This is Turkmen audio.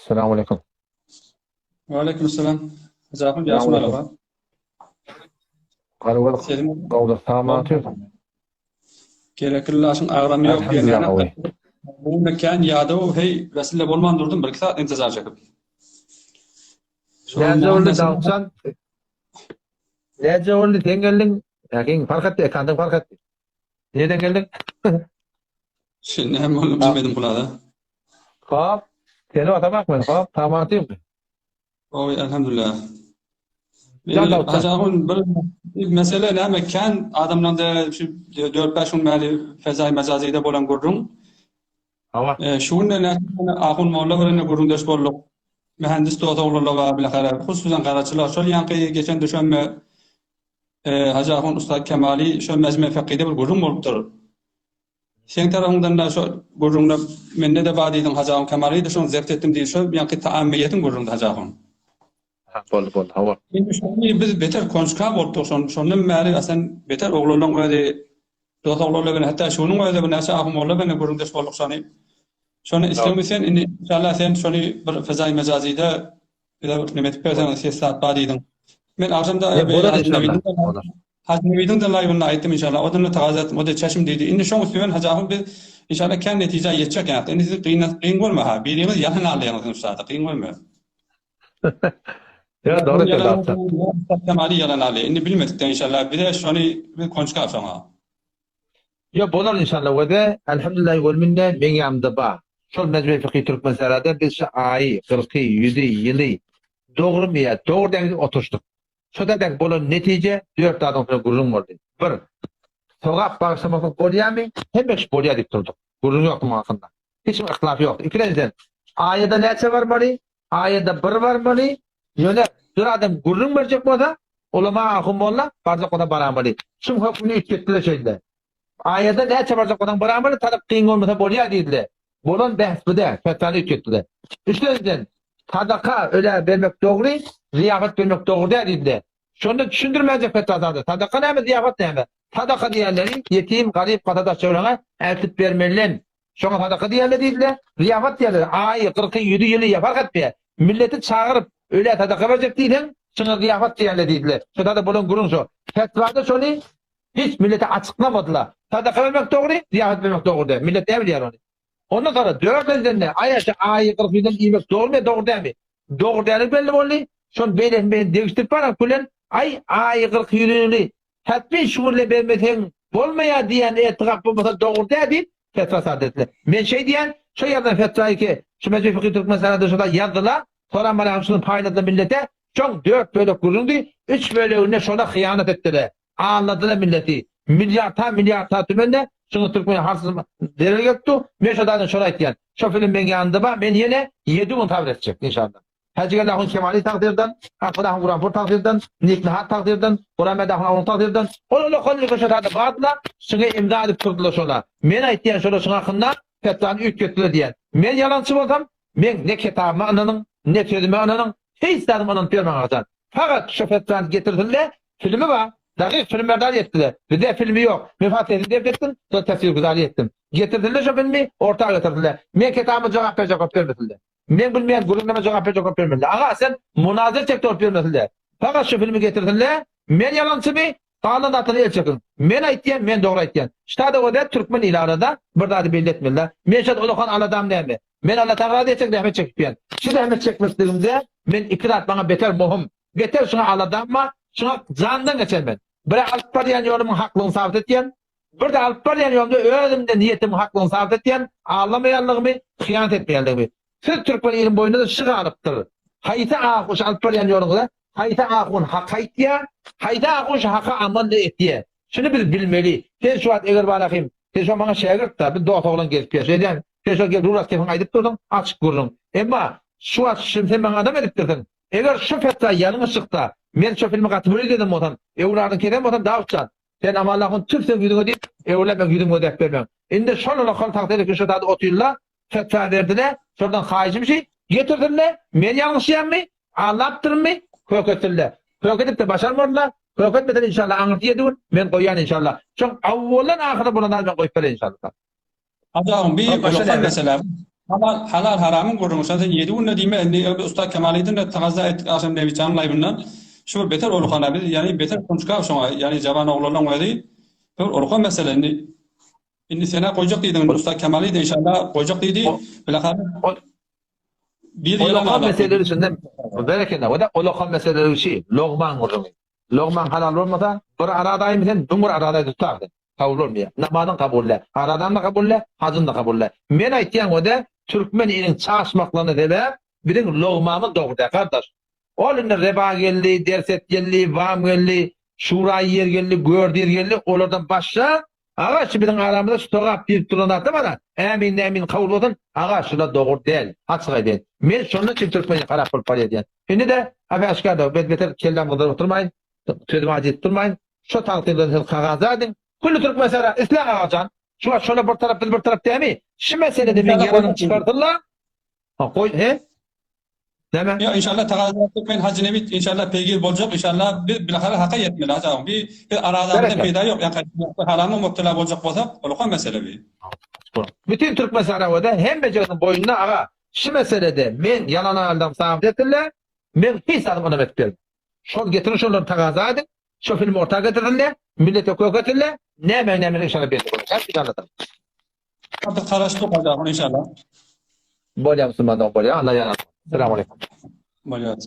Assalamu aleykum. Wa aleykum salam. Hajy ahun ýagşy merhaba. Garwal gowda samaty. Gerekli laşyň agramy ýok diýen ýaly. Bu mekan ýadaw heý wesile bolman durdum bir iki saat intizar çekip. Näce boldy Dawutjan? Näce boldy sen geldiň? Äkiň fark etdi, ekandan fark etdi. Neden geldiň? Şimdi hem onu bilmedim kulada. Hop. Seni atamak men, hop, tamam atayım. Oy, elhamdülillah. Hacı ağam bir mesele näme kän adamlarda şu 4-5 gün bäri fezai mejazide bolan gürrüň. Hawa. E, şu gün näme ahun molla bilen gürrüňdeş bolduk. Mühendis dost oglanlar bar bilakara, hususan garaçylar. Şol ýanky geçen düşenme e, Hacı ahun Ustad Kemali şol mejme fekide bir gürrüň bolupdyr. Seň tarapyňdan-da şo gürrüňde mende-de bar diýdiň Hajy agam Kemalyda şony zebt etdim diýdi şo ýaňky taammiýetiň gürrüňdi Hajy agam. Ha boldy boldy hawa. Indi şony biz beter konçka bolupdyk şon şondan bäri asan beter oglanlaň özi dos oglanlar bilen hatda şunuň özi birnäçe ahun molla bilen gürrüňdeş bolduk şony. Şony islegmi sen indi inşallah sen şony bir fezaý mejazyda Bize bir neme edip berseňiz ses zat bar diýdiň. Men agşamda Hajy Nebidiň de laýwynda aýtdym inşallah. O da tagaz etdim. O da çeşim diýdi. Indi şoň üstünden Hajy ahun biz inşallah kän netijä ýetjek ýa. Indi siz kyn kyn görme ha. Biriňiz ýalyn alýaňyz inşallah. Kyn görme. Ýa dogry aýtýaň. Kemali ýalan alýar. Indi bilmedik de inşallah. Bize şony biz konçka şoňa. Ýok bolar inşallah wede Elhamdülillah ol minde meň ýanymda bar. Şol Mejmei Fykhy Türkmensährada biz şu aýy, gyrky, ýüzi, ýyly dogrymy ýa dogry däl diýip oturyşdyk. Şoda dek bolan netije dört zadyň üstünde gürrüň boldy. Bir, sogap bagyşlamaklyk bolýamy? Hemme kişi bolýar diýip durduk. Gürrüň ýokdy muň hakynda. Hiç kimiň yhtilafy ýokdy. Ikilenjiden, aýada näçe barmaly? Aýada bir barmaly. Ýöne bir adam gürrüň berjek bolsa, ulama ahun molla barjak bolsa baramaly. Şuň hökmüni üýtgetdiler şeýle. Aýada näçe barjak bolsaň baramaly, talap kyn bolmasa bolýar diýdiler. Bolan bähs bu däl, fetwany üýtgetdiler. Üçlenjiden, sadaka ölä bermek dogry, zyýafat bermek dogry däl diýdiler. Şonda düşündirmänjek fetwa zady. Sadaka näme, zyýafat näme? Sadaka diýenleri ýetim, garyp, gata daş-töweregiňe eltip bermelilen. Şoňa sadaka diýerler diýdiler. Zyýafat diýerler. Aýy, gyrky, ýüzi, ýyly ýa fark etmeýär. Milleti çagyryp, ölä sadaka berjek diýseň, şoňa zyýafat diýerler diýdiler. Şo-da bolan gürrüň şo. Fetwada şony hiç millete açyklamadylar. Sadaka bermek dogry, zyýafat bermek dogry däl. Millet näbilýär ony? Ondan soňra dördünjiden-de, aý aşa aýy, gyrky ýüzden iýmek dogrumy ýa dogry dälmi? Dogry däligi belli boldy. Şony beýlesini beýlesini degişdirip baran külen, aý, aýy, gyrky, ýüzüni Hätmin şu günle bermeseň bolmaýar diýýän etigap bolmasa dogry däl diýip fetwa sadyr etdiler. Men şeý diýýän, şo ýazan fetwaýy ki, şu Mejlis Fykhy Türkmenistanda şoda ýazdylar, soram bana şuny paýladylar millete, şoň dört bölek gürrüňdi, üç böleginde şola hyýanat etdiler, aldadylar milleti, milliardha milliardha tümende şuňa türkmen halsyz zerer gelip dur, men şo zadyny şola aýtýan, şo film meň ýanymda bar, men ýene ýedi gün sabyr etjek inşallah. Hajygeldi ahun Kemali tagdyrdan, Akbar ahun Guranpur tagdyrdan, Niknahar tagdyrdan, Guranberdi ahun Awun tagdyrdan, ol ol okan şo zada bardylar, şuňa imza edip durdylar şola. Men aýtýan şola şuň hakynda fetwany üýtgetdiler diýen. Men ýalançy bolsam, meň ne kitabyma ynanyň, ne sözüme ynanyň, hiç zadyma ynanyp ýörmäň agajam. Fakat şo fetwany getirsinle, filmi bar, dagyk film berdar etdiler. Bizde filmi ýok. Men fakat sesini dert etdim, soň teswirgüzary etdim. Getirsinle şo filmi, orta getirsinle. Men kitabyma jogap berjek bolup ýörmesinle. Men bilmeýän gürrüňlerime jogap berjek bolup ýörmeli. Aga sen munazir çekdi bolup ýörmesinde. Fakat şu filmi getirsinle, men ýalançymy, galan zatlara el çekiň. Men aýtýan, men dogry aýtýan. Ştada o türkmen ili arada bir zady belli etmelide. Men şat ulakan aladam näme? Men Alla tagala diýsek zähmet çekipýän. Şu zähmet çekmekligimde men iki zat maňa beter möhüm. Beter şuňa aladam bar, şuňa jandan geçer men. Biri alyp barýan ýolumyň haklygyny sabyt etýän, Bir-de alyp barýan ýolumda özümde niýetimiň haklygyny sabyt etýän, aldamaýanlygymy, hyýanat etmeýänligimi. Siz türkmen iliň boýnunda şy galypdyr. Haýsy ahun şu alyp barýan ýoluňyza, haýsy ahun hak aýtýar, haýsy ahun şu haka amal-da etýär. Şuny biz bilmeli. Sen şu wagt eger barahym, sen şu maňa şägirt-da, biz dos-oglan gezip ýörüs. Şeýdýän, sen şol gelip rurat kefiňi aýdyp durdyň, açyk gürrüň. Emma şu wagt şuny sen maňa adam edipdirsiň. Eger şu fetwa ýalňyş çyksa, men şu filmi gaty bir izleden bolsam, öwladyňy kesen bolsam Dawutjan, Sen Amanlahun tüf seň ýüzüňe diýip, öwla meň ýüzümi gözläp bermäň. Indi şol ulakal tagta elekin şo zady otyrla, fetwa berdile, şondan haýyşym şi, getirsinle, men ýalňyşýanmy, aldapdyrynmy, kök etsinle. Kök edip-de başarmadylar, kök etmesele inşallah aňyrsy ýedi gün, men goýýan inşallah. Şoň awwaldan ahyra bolan zady men goýup bereýin inşallah. Adamyň bir Başga ulakal näme? mesele. Halal, halal haramyň gürrüňi. Şony sen 7 günde diýme. Indi biz Ussat Kemalydan tagaza etdik agşam Nebitjanyň laýbyndan. Şu bir beter ulukana biz ýani beter konçka şoňa ýani jawan oglanlaň özi bir ulukan mesele indi. Indi senä goýjak diýdiň indi Ussat Kemalyda inşallah goýjak diýdi. Bilahar bir ýylan meseleleri içinde berekella. O da ulukan meseleleri üçin logman gürrüňi. Logmaň halal bolmasa, bir aradaýmy sen, müň bir aradaý tutar sen. Kabul bolmaýar. Namazyň kabul däl. Aradam-da kabul däl, hajyň-da kabul däl. Men aýtýan o-da, türkmen iliniň çaşmaklaryna sebäp biziň logmamyz dogry däl, gardaş. Ol indi Reba geldi, Derset geldi, Wam geldi, Şuraýy ýer geldi, Gördüz geldi, olardan başga, aga şu biziň aramyzda şu togap diýlip duran zatlar bar-a, ämin nämin kabul bolsun, aga şular dogry däl, açyk aýdaýyn. Men şondan üçin türkmen ili harap bolup barýar diýýän. Indi-de, äşgär, men beter kelläm gyzdyryp oturmaýyn, sözümi ajy edip durmaýyn. Şo tagtyrdan siz kagaza ediň. Külli türkmen sara isläň agajan. Şu wagt şolar bir tarap biz bir tarap dämi? Şu meselede meň ýalanym çykardylla. Ha goý he? Näme? Ýa inşallah tagaza etdik men Hajy Nebit inşallah peýgir boljak inşallah biz bilahara haka ýetmeli Hajy agam. Bi biz arazamyzdan peýda ýok ýa harama mubtela boljak bolsak ulukan mesele bi. Bütün türkmen sarawada hemmejiginiň boýnuna aga şu meselede men ýalan aldam sabyt etdille men hiç zadam ynam edip bermem. Şol getiriň şolary tagaza ediň. Şo film orta getirildi, millete kök etildi, näme näme inşallah belli bolar. Hepsi anlatalım. Biz garaşdyk Allah'ın inşallah. Bolýar musulman dogan bolýar. Allah ýar. Selamun aleyküm. Bolýar.